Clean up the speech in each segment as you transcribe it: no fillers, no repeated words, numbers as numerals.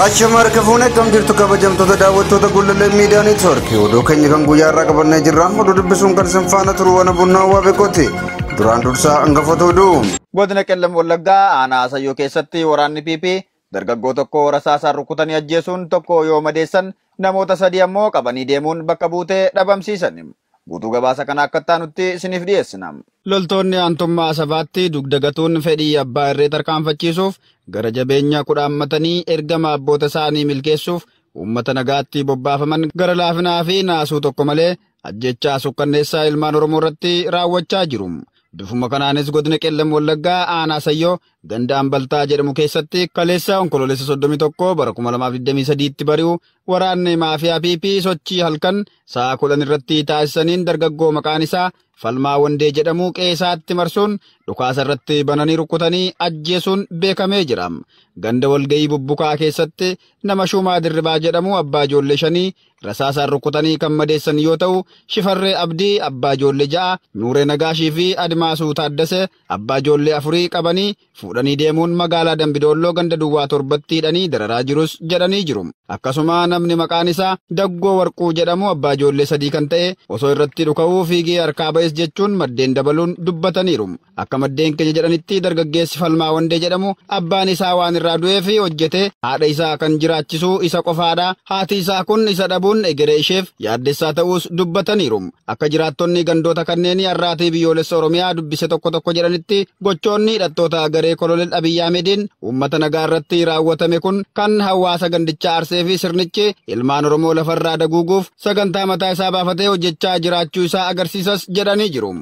Achuma harka fuunee akkam jirtu kabajamtoota daawwattoota Gullallee Miidiyaa Neetwoorkii oduu keenya kan guyyaa irraa qabannee jirra. Oduu dubbisuun kan isin faana turu waan bunnaa waa beekoti. Duraan dursaa hangafoota oduu. Godina Qellam Wallaggaa aanaa Asayyoo keessatti waraanni PP dargaggoo tokko rasaasaan rukutanii ajjeesuun tokko yoo madeessan namoota sadii ammoo qabanii deemuun bakka buutee dhabamsiisan. Guutuu gabaasa kana akka taanutti isiniif dhiyeessina. Loltoonni aantummaa sabaatti dugda gatuun fedhii abbaa irree tarkaanfachiisuuf gara jabeenya kudhaammatanii ergama abboota isaanii milkeessuuf uummata nagaatti bobbaafaman gara laafinaa fi naasuu tokko malee ajjechaa sukkanneessaa ilmaan Oromoo irratti raawwachaa jiru. Bifuma kanaanis godina Qellam Wallaggaa aanaa Asayyoo ganda Ambaltaa jedhamu keessatti kaleessa onkoloolessa 31 bara 2023 tti bari'u waraanni maafiyaa PP sochii halkan sa'a 10 irratti taasisaniin dargaggoo maqaan isaa Falmaa Wandee jedhamu qeesaatti marsuun dhukaasa irratti bananii rukutanii ajjeesuun beekamee jira. Ganda walga'ii bubbukaa keessatti nama Shuumaa Dirribaa jedhamu abbaa ijoollee 5 rasaasaan rukutanii kan madeessan yoo ta'u, Shifarree Abdii abbaa ijoollee 6, Nuuree Nagaashii fi Admaasuu Taaddasee abbaa ijoollee 4 qabanii fuudhanii deemuun magaalaa Dambidoolloo ganda Duwwaa 7tti hidhanii dararaa jirus jedhanii jiru. Akkasuma namni maqaan isaa Daggoo Warquu jedhamu abbaa ijoollee 3 kan ta'e osoo irratti dhuka'uu fiigee harkaa ba'es jechuun maddeen dabaluun dubbataniiru. Akka maddeen keenya jedhanitti dargaggeessi Falmaa Wandee jedhamu abbaan isaa waan irraa du'ee fi hojjete haadha isaa kan jiraachisu isa qofaadha. Haati isaa kun isa dhabuun egeree isheef yaaddessaa ta'uus dubbataniiru. Akka jiraattonni gandoota kanneen har'aatii biyyoolessa Oromiyaa dubbise tokko tokko jedhanitti gochoonni hidhattoota garee Koloneel Abiyyi Ahmediin uummata nagaa irratti raawwatame kun kan hawaasa gandichaa arsee fi sirnichi ilmaan Oromoo lafarraa daguuguuf sagantaa mataa isaa baafatee hojjechaa jiraachuu isaa agarsiisas jedhanii jiru.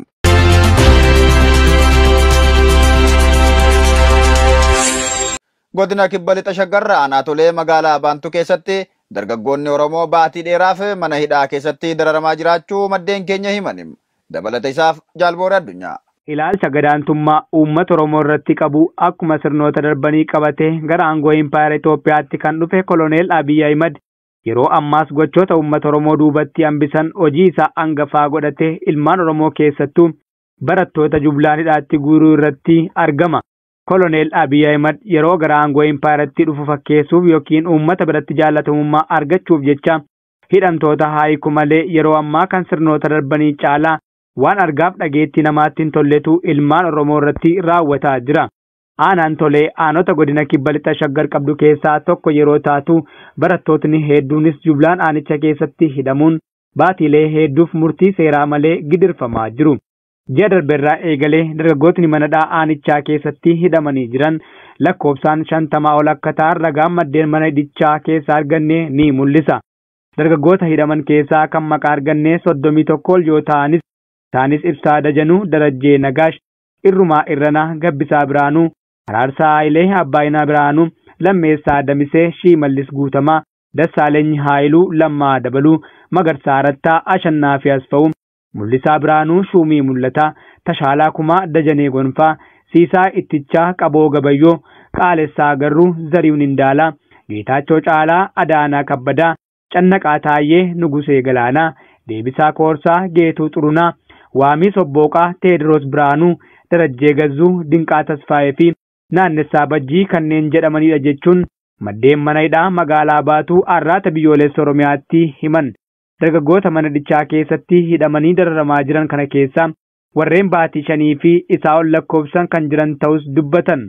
Godina Kibba Lixa Shaggar aanaa Tolee magaalaa Baantuu keessatti dargaggoonni Oromoo baatii dheeraaf mana hidhaa keessatti dararamaa jiraachuu maddeen keenya himan. Dabalata isaaf Jaalboora Addunyaa. Ilaalcha gadaantummaa uummata Oromoo irratti qabu akkuma sirnoota darbanii qabatee gara aangoo Impaayera Itoophiyaatti kan dhufe Koloneel Abiyyi Ahimad yeroo ammaas gochoota uummata Oromoo duubatti hambisan hojii isaa hangafaa godhatee ilmaan Oromoo keessattuu barattoota jublaan hidhaatti guuruu irratti argama. Koloneel Abiyyi Ahimad yeroo gara aangoo Impaayeratti dhufu fakkeessuuf yookiin uummata biratti jaallatamummaa argachuuf jecha hidhamtoota haayiku malee yeroo ammaa kan sirnoota darbanii caalaa waan argaaf dhageettii namaatti hin tolletu ilmaan Oromoo irratti raawwataa jira. Aanaan Tolee aanota godina Kibba Lixa Shaggar qabdu keessaa tokko yeroo taatu barattootni hedduunis jublaan aanicha keessatti hidhamuun baatiilee hedduuf murtii seeraa malee gidirfamaa jiru. Ji'a darbeerraa eegalee dargaggootni mana hidhaa aanichaa keessatti hidhamanii jiran lakkoofsaan 50 ol akka ta'an ragaan maddeen mana hidhichaa keessaa arganne ni mul'isa. Dargaggoota hidhaman keessaa kan maqaa arganne 31 ol yoo ta'anis isaanis Ibsaa Dajanuu, Darajjee Nagaash, Irrumaa Irranaa, Gabbisaa Biraanuu, Araarsaa Hayilee, Abbaayinaa Biraanuu, Lammeessaa Damisee, Shiimallis Guutamaa, Dassaaleny Haayiluu, Lammaa Dabaluu, Magarsaa Rattaa, Ashannaa fi Asfa'uu, Mul'isaa Biraanuu, Shuumii Mul'ataa, Tashaalaa Kumaa, Dajanee Gonfaa, Siisaa Ittichaa, Qaboo Gabayyoo, Qaalessaa Garruu, Zarihuun Indaalaa, Geetaachoo Caalaa, Adaanaa Kabbadaa, Cannaqaa Taayyee, Nugusee Galaanaa, Deebisaa Koorsaa, Geetuu Xurunaa, Waamii Sobbooqaa, Teediroos Biraanuu, Darajjee Gazzuu, Dinqaa Tasfaayee fi Naannessaa Bajjii kanneen jedhamanidha jechuun maddeen mana hidhaa magaalaa Baatuu Arraata biyyoolessa Oromiyaatti himan. Dargaggoota mana hidhichaa keessatti hidhamanii dararamaa jiran kana keessaa warreen baatii 5 fi isaa ol lakkoofsan kan jiran ta'us dubbatan.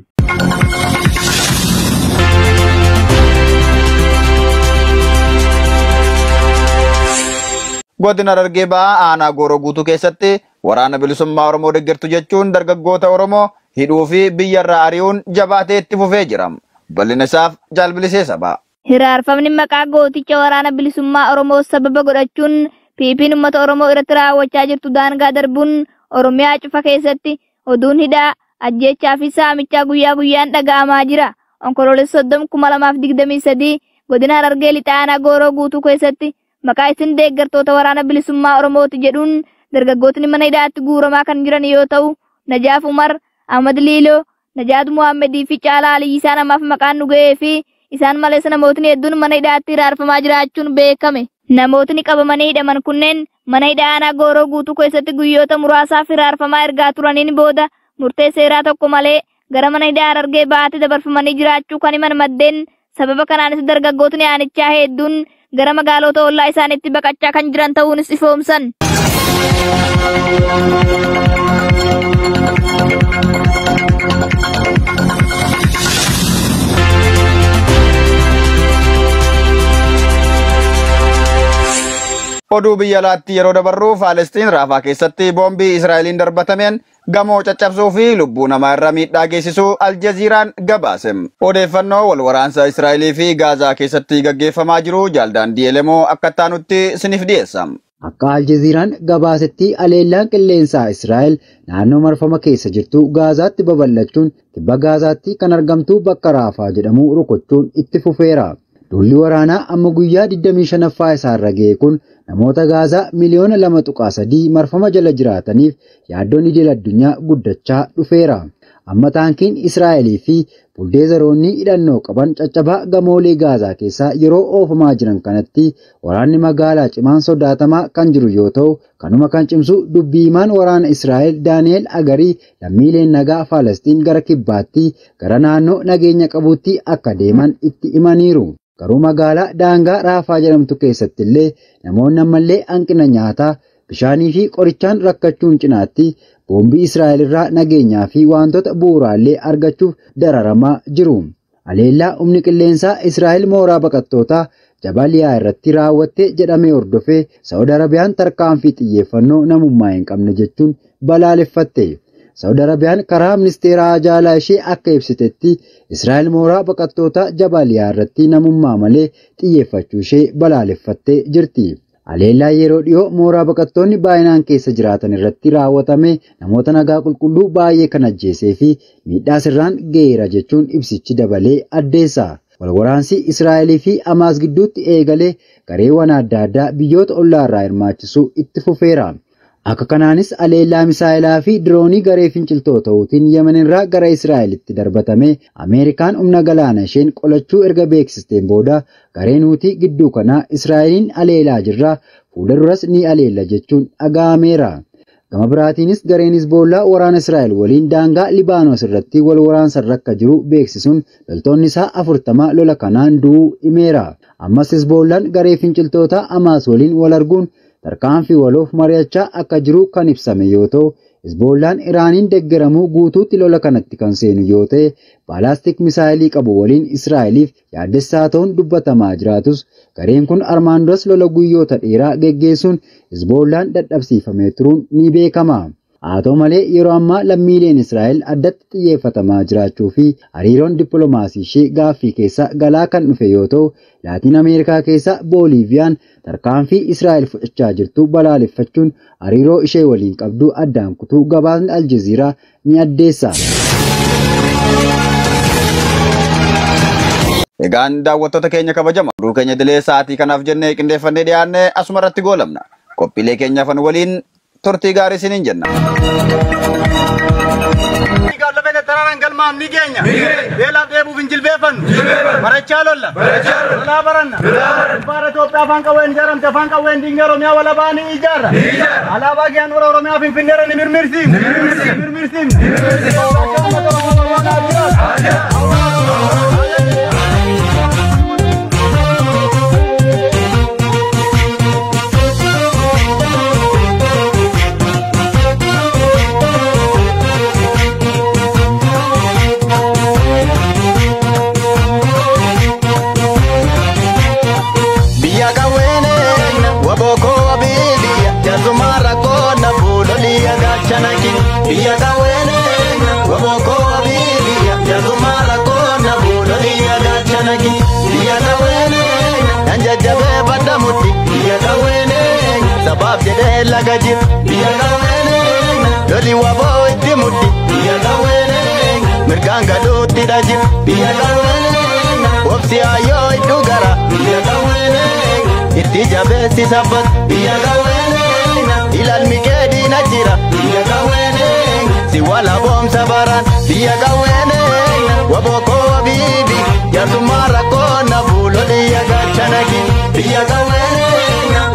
Godina Harargee Ba'aa aanaa Gooroo Guutuu keessatti waraana bilisummaa Oromoo deeggartu jechuun dargaggoota Oromoo hidhuu fi biyyarraa ari'uun jabaatee itti fufee jira. Bal'ina isaaf Jaalbilisee Sabaa. Hiraarfamni maqaa gooticha waraana bilisummaa Oromoo sababa godhachuun PP'n uummata Oromoo irratti raawwachaa jirtu daangaa darbuun Oromiyaa cufa keessatti oduun hidhaa ajjeechaa fi saamichaa guyyaa guyyaan dhaga'amaa jira. Onkoloolessa 30 2023 godina Harargee Lixaa aanaa Gooroo Guutuu keessatti maqaa isin deeggartoota waraana bilisummaa Oromooti jedhuun dargaggootni mana hidhaatti guuramaa kan jiran yoo ta'u, Najaaf Umar, Ahmad Liiloo, Najaat Muhammedii fi Caalaa Aliyyisaa namaaf maqaan nu ga'ee fi isaan malees namootni hedduun mana hidhaatti hiraarfamaa jiraachuun beekame. Namootni qabamanii hidhaman kunneen mana hidhaa aanaa Gooroo Guutuu keessatti guyyoota muraasaaf hiraarfamaa ergaa turaniin booda murtee seeraa tokko malee gara mana hidhaa Harargee Ba'aatti dabarfamanii jiraachuu kan himan maddeen Sababa kanaanis dargaggootni aanichaa hedduun gara magaalota ollaa isaaniitti baqachaa kan jiran ta'uunis ifoomsan. Oduu biyya alaatti yeroo dabarru Faalestiin Raafaa keessatti boombii Israa'eliin darbatameen gamoo caccabsuu fi lubbuu namaa irra miidhaa geessisuu Aljaziiraan gabaase. Odeeffannoo wal waraansa Israa'elii fi Gaazaa keessatti gaggeeffamaa jiru Jaaldaandii Elemoo akka taanutti isiniif dhiyeessa. Akka Aljaziiraan gabaasetti aleellaan qilleensaa Israa'el naannoo marfama keessa jirtu Gaazaatti babal'achuun kibba Gaazaatti kan argamtu bakka Raafaa jedhamu rukuchuun itti fufeera. Duulli waraanaa amma guyyaa 25ffaa isaarra ga'e kun namoota Gaazaa miliyoona 2.3 marfama jala jiraataniif yaaddoon idil addunyaa guddachaa dhufeera. Amma taankiin Israa'elii fi buldeezaroonni hidhannoo qaban caccabaa gamoolee Gaazaa keessaa yeroo oofamaa jiran kanatti waraanni magaalaa cimaan sodaatamaa kan jiru yoo ta'u, kanuma kan cimsu dubbii himaan waraana Israa'el Daani'el Agarii lammiileen nagaa Falastiin gara kibbaatti gara naannoo nageenya qabuutti akka deeman itti himaniiru. Garuu magaalaa daangaa Raafaa jedhamtu keessatti illee namoonni ammallee hanqina nyaataa, bishaanii fi qorichaan rakkachuun cinaatti boombii Israa'el irraa nageenyaa fi wantoota bu'uuraalee argachuuf dararamaa jiru. Aleellaa humni qilleensaa Israa'el mooraa baqattootaa Jabaliyaa irratti raawwatte jedhamee hordofee Saawud Arabiyaan tarkaanfii xiyyeeffannoo namummaa hin qabne jechuun balaaleffatte. Saawud Arabiyaan karaa ministeera ajaalaa ishee akka ibsitetti Israa'el mooraa baqattoota Jabaliyaa irratti namummaa malee xiyyeeffachuu ishee balaaleffattee jirti. Aleellaa yeroo dhiyoo mooraa baqattoonni baay'inaan keessa jiraatan irratti raawwatame namoota nagaa qulqulluu baay'ee kan ajjeesee fi miidhaa sirraan ga'eera jechuun ibsichi dabalee addeessa. Walwaraansi Israa'elii fi Hamaas gidduutti eegalee gareewwan adda addaa biyyoota ollaarraa hirmaachisuu itti fufeera. Akka kanaanis aleellaa misaa'ilaa fi diroonii garee finciltoota Huutiin Yemen irraa gara Israa'elitti darbatame Ameerikaan humna galaana isheen qolachuu erga beeksisteen booda gareen Huutii gidduu kanaa Israa'eliin aleelaa jirra, fuula duras ni aleella jechuun dhaga'ameera. Gama biraatiinis gareen Hizboollaa waraana Israa'el waliin daangaa Libaanos irratti wal waraansa irra akka jiru beeksisuun loltoonni isaa 40 lola kanaan du'uu himeera. Ammas Hizboollaan garee finciltoota Hamaas waliin wal arguun tarkaanfii waloof mari'achaa akka jiru kan ibsame yoo ta'u, Hizboollaan Iraaniin deeggaramuu guutuutti lola kanatti kan seenu yoo ta'e, baalaastik misaayilii qabu waliin Israa'eliif yaaddessaa ta'uun dubbatamaa jiraatus gareen kun armaan duras lola guyyoota dheeraa geggeessuun Hizboollaan dadhabsiifamee turuun ni beekama. Haa ta'u malee yeroo ammaa lammiileen Israa'el addatti xiyyeeffatamaa jiraachuu fi hariiroon dippiloomaasii ishee gaaffii keessa galaa kan dhufe yoo ta'u, Laatiin Ameerikaa keessa Booliiviyaan tarkaanfii Israa'el fudhachaa jirtu balaaleffachuun hariiroo ishee waliin qabdu addaan kutuu gabaasni Aljaziiraa ni addeessa. Egaan daawwattoota keenya kabajama. Oduu keenya dilee sa'aatii kanaaf jennee qindeeffannee dhiyaanne asuma irratti goolabna. Qophiilee keenyaaf waliin turtii gaarii isiniin jenna. Tararaan galmaan ni geenya. Beelaaf dheebuuf hin jilbeeffannu. Barachaa lolla. Lolaa baranna. Baara Itoophiyaa afaan qawween ijaaramte afaan qawween diinga Oromiyaa walabaa ni ijaarra. Alaabaa kiyaan dura Oromiyaa Finfinneerra ni mirmirsiifna. Mirmirsiifna. Biyya qawweene waboko biyya jazumara kona buloliya gachanaki biyya qawweene nan jajjabee baddamutti biyya qawweene sabaaf jedhee laga jira biyya qawweene loli waboo itti muddi biyya qawweene mirgaan gaduutti dhajira biyya qawweene obsi ayyoo idduu gara biyya qawweene itti jabeessi sabbat biyya qawweene ilaalmi kee diina jira biyya qawweene si wala boomsa baran biyya qawweene waboko wabiibi jarsummaa rakkoona fuuloliya gachanaki biyya qawweene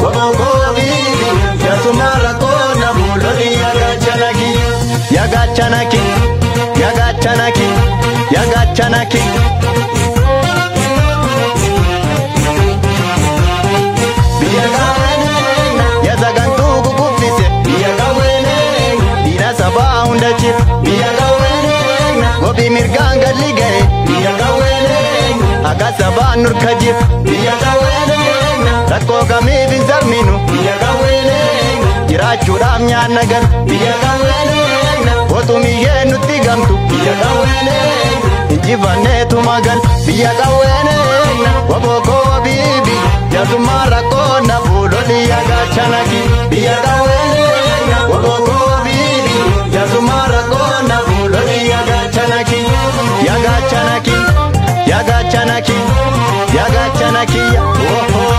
waboko wabiibi jarsummaa rakkoona fuuloliya gachanaki yagachanaki yagachanaki yagachanaki. mirgaan galli ga'e biyya qawweene akka sabaan nurka jir biyya qawweene rakkoo kamiif hin sarminu biyya qawweene jiraachuudhaaf nyaanna gal biyya qawweene otumiyyee nutti gamtu biyya qawweene injifanneetu magal biyya qawweene wabokoo bibi jazummaa rakkoo na fuuloli yaagaachanaki biyya qawweene wabokoo bibi jazummaa rakkoo na fuuloli yaagaachanaki yaagaachanaki yaagaachanaki yaagaachanaki ohoo.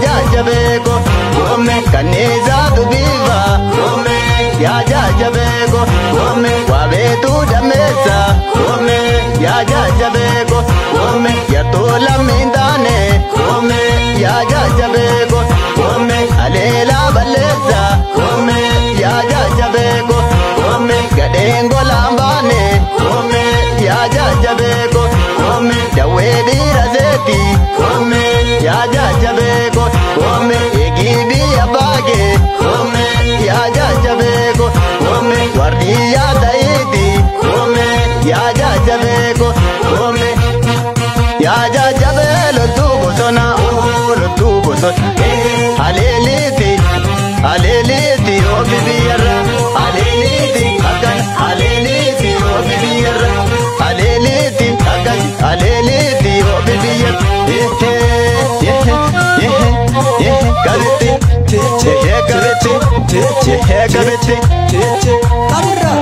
Jajjabeeko goome kanniisaatu biifa goome yaa jajjabeeko goome waabeetu dameessa goome yaa jajjabeeko goome yartuu lammiin taane goome yaa jajjabeeko goome aleelaa balleessa goome yaa jajjabeeko goome gadheen golaan baane goome yaa jajjabeeko goome dawwee dhiira seeti goome yaa jajjabeeko goome eegii biyya baage goome yaa jajjabeeko goome wardiyyaa ta'iiti goome yaa jajjabeeko goome yaa jajjabee loltuu bosona loltuu bosona haleeliiti haleeliiti oofi biyyarra haleeliiti akkan haleeliiti oofi biyyarra haleeliiti akkan haleeliiti oofi biyyarra. Gabetti, kabirra.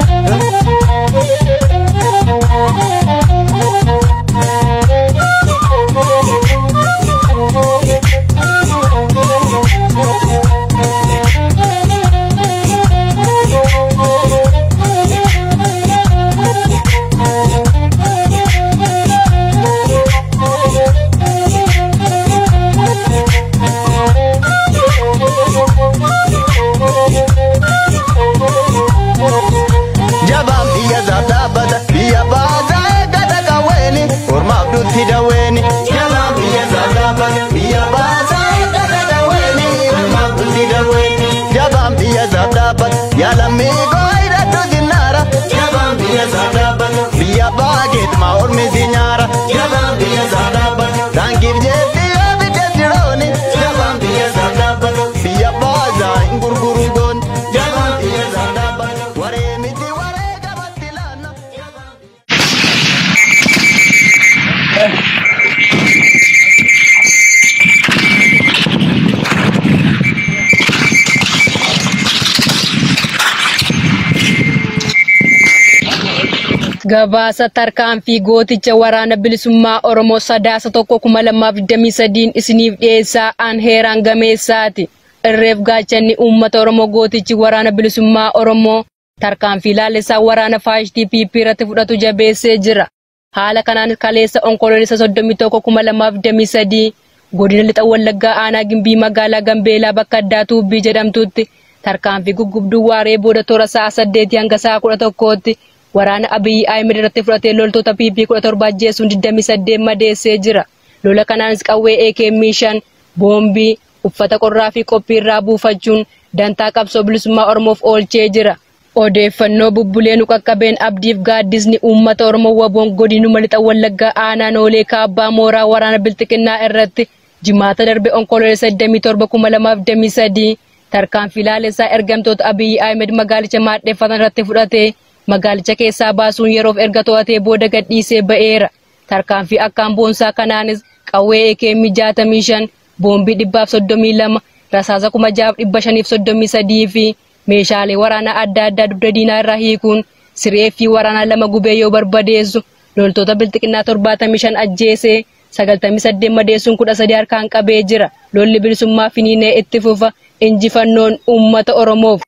Gabaasa tarkaanfii gooticha waraana bilisummaa Oromoo Sadaasa 1,2023 isiniif dhiyeessaa aan heeraan gameessaati. Irreef gaachanni uummata Oromoo gootichi waraana bilisummaa Oromoo tarkaanfii laalessaa waraana faashistii PP irratti fudhatu jabeessee jira. Haala kanaan kaleessa Onkoloolessa 31,2023 godina Lixa Wallaggaa aanaa Gimbii magaalaa Gambeelaa bakka addaa Tuubbii jedhamtutti tarkaanfii guggubduu waaree booda toora sa'a 8 hanga sa'a 11tti waraana Abiyyi Ahmed irratti fudhatee loltoota PP 17 ajjeesuun 28 madeessee jira. Lola kanaanis qawwee AKM 5, boombii, uffata qorraa fi qophii irraa buufachuun dantaa qabsoo bilisummaa Oromoof oolchee jira. Odeeffannoo bubbulee nu qaqqabeen abdiif gaaddisni uummata Oromoo waboon godinuma Lixa Wallaggaa aanaa Noolee Kaabbaa mooraa waraana Bilxiqinnaa irratti jimaata darbe Onkoloolessa 27,2023 tarkaanfii laalessaa ergamtoota Abiyyi Ahmed magaalicha maadheeffatan irratti fudhatee magaalicha keessaa baasuun yeroof erga to'atee booda gadhiisee ba'eera. Tarkaanfii akkaan boonsaa kanaanis qawwee AKM 65, boombii 132, rasaasa 6533 fi meeshaalee waraanaa adda addaa dugda diinaa irraa hiikuun siree fi waraanaa 2 gubee yoo barbadeessu loltoota Bilxiqinnaa 75 ajjeesee 98 madeessuun 13 harkaan qabee jira. Lolli bilisummaa finiinee itti fufa. Injifannoon uummata Oromoof.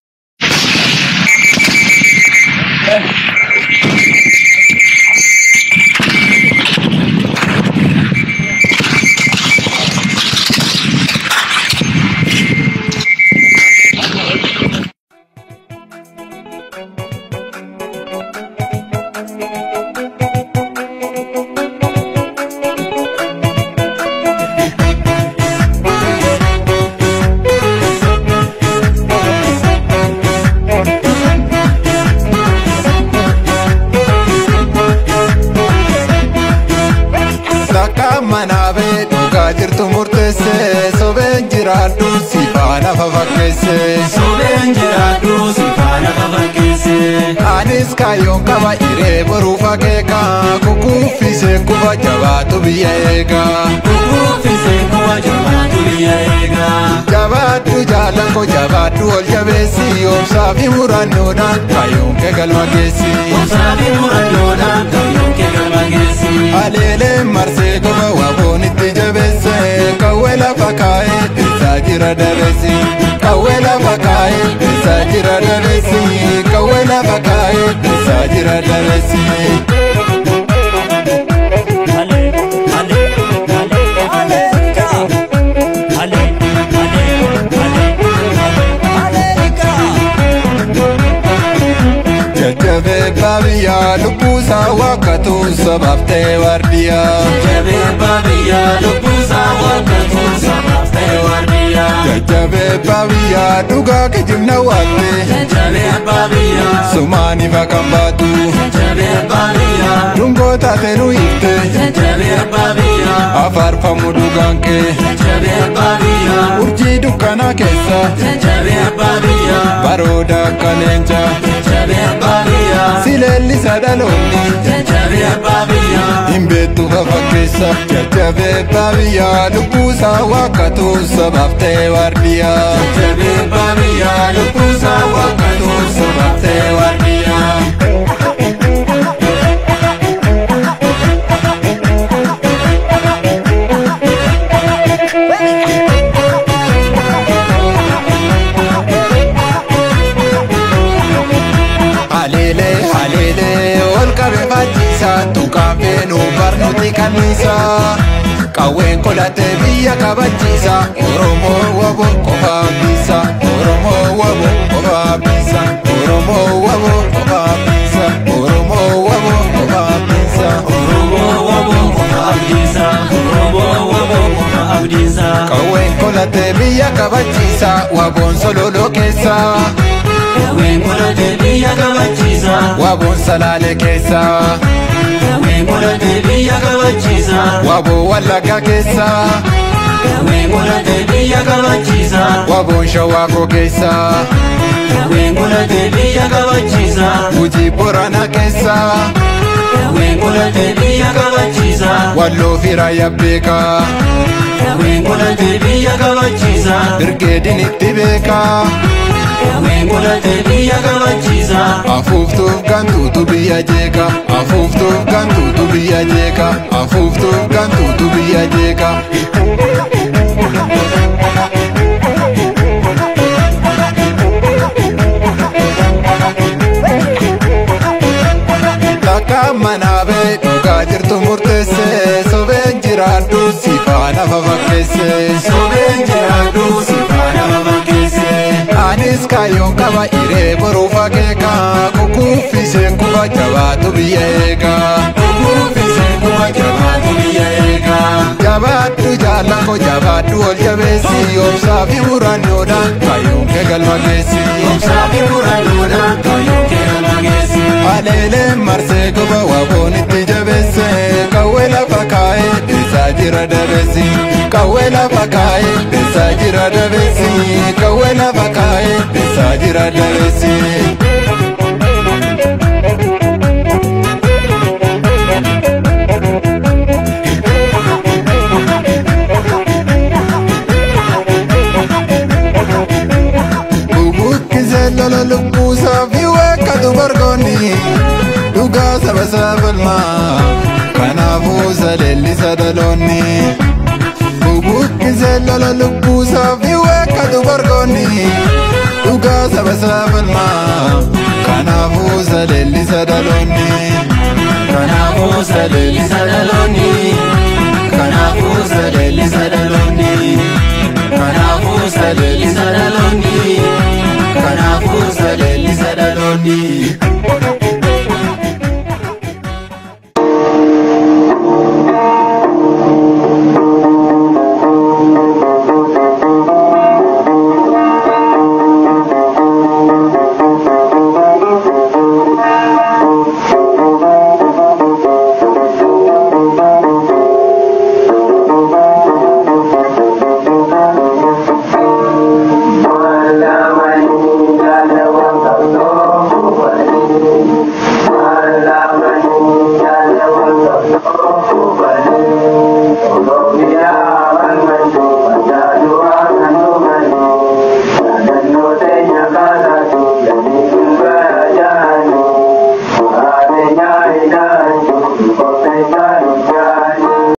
fakkeesse. Sobeen jiraadhu si faana fakkeesse. Anis kaayyoon qaba hiree boruuf akeeka. Kukuuffisee kufa jabaatu biyya eega. Kukuuffisee kufa jabaatu biyya eega. Jabaadhu jaalan koo jabaadhu ol jabeessi. Obsaa fi murannoodhaan kaayyoon kee galma geessi. Obsaa fi murannoodhaan kaayyoon kee galma geessi. Haleelee marsee goba waboon itti jabeesse. Qawwee lafa kaa'ee eessaa jira dabeessi. Qawwee lafa kaa'ee eessaa jira dabeessi. Qawwee lafa kaa'ee eessaa jira dabeessi. Jajjabee baabiyyaa lubbuusaa wakkatu sabaaf ta'e waardiyyaa. Jajjabee baabiyyaa lubbuusaa wakkatu sabaaf ta'e waardiyyaa. Jajjabee baabiyyaa dhugaa kijibna waatte. Jajjabee baabiyyaa Sumaaniif kan baatu. Jajjabee baabiyyaa Dungoo taate nu ifte. Jajjabee baabiyyaa Afaarfamu dhugaan kee. Jajjabee baabiyyaa Urjii dukkanaa keessa. Jajjabee baabiyyaa Barooda akka leencaa. Jajjabee baabiyyaa Si leellisa dhaloonni. Jajjabee baabiyyaa Hin beektu fafakkeessa. Jajjabee baabiyyaa lubbuusaa wakkatu sabaaf ta'e waardiyyaa. Jajjabee baabiyyaa lubbuusaa wakkatu sabaaf ta'e waardiyyaa. Haleelee haleelee ol qabee facciisa tuqaan feenuu barnooti kanniisa. Qawween qolatee biyya kabachiisa Oromoo waboo qofa abdiisa. Oromoo waboo qofa abdiisa. Oromoo waboo qofa abdiisa. Oromoo waboo qofa abdiisa. Oromoo waboo qofa abdiisa. Oromoo waboo qofa abdiisa. Qawween qolatee biyya kabachiisa waboon sololoo keessa. Qawween qolatee biyya kabachiisa. Waboon salaalee keessa. Qawween qolatee biyya kabachiisa. Waboo wallaggaa keessa. Qawween qolatee biyya kabachiisa. Waboon shawaakoo keessa. Qawween qolatee biyya kabachiisa. Gujii Booranaa keessa. Qawween qolatee biyya kabachiisa. Walloo fi raayyaa beekaa. Qawween qolatee biyya kabachiisa. Birgeediin itti beekaa. Qawween qolatee biyya kabachiisa. Afuuftuuf gantuutu biyya jeeqa. Afuuftuuf gantuutu biyya jeeqa. Afuuftuuf gantuutu biyya jeeqa. Takka manaa bee dhugaa jirtu murteesse. Sobeen jiraadhu si faana fafakkeesse. Sobeen jiraadhu si faana fafakkeesse. Anis kaayyoon qaba hiree boruuf akeeka. Kukuuffisee kufa jabaatu biyya eega. Kukuuffisee kufa jabaatu biyya eega. Jabaadhu jaalan koo jabaadhu ol jabeessi. Obsaa fi murannoodhaan kaayyoon kee galma geessi. Obsaa fi murannoodhaan kaayyoon kee galma geessi. Haleelee marsee goba waboon itti jabeesse. Qawwee lafa kaa'ee eessaa jira dabeessi. Qawwee lafa kaa'ee eessaa jira dabeessi. Qawwee lafa kaa'ee eessaa jira dabeessi. Bubuqqisee lola lubbuusaa fi wakkatu bargoonni dhugaa saba isaa falmaa kanaafuu saleellisa dhaloonni. Bubuqqisee lola lubbuusaa fi wakkatu bargoonni dhugaa saba isaa falmaa kanaafuu saleellisa dhaloonni. Kanaafuu saleellisa dhaloonni. Kanaafuu saleellisa dhaloonni. Kanaafuu saleellisa dhaloonni. Kanaafuu saleellisa dhaloonni. Thank you. Thank you.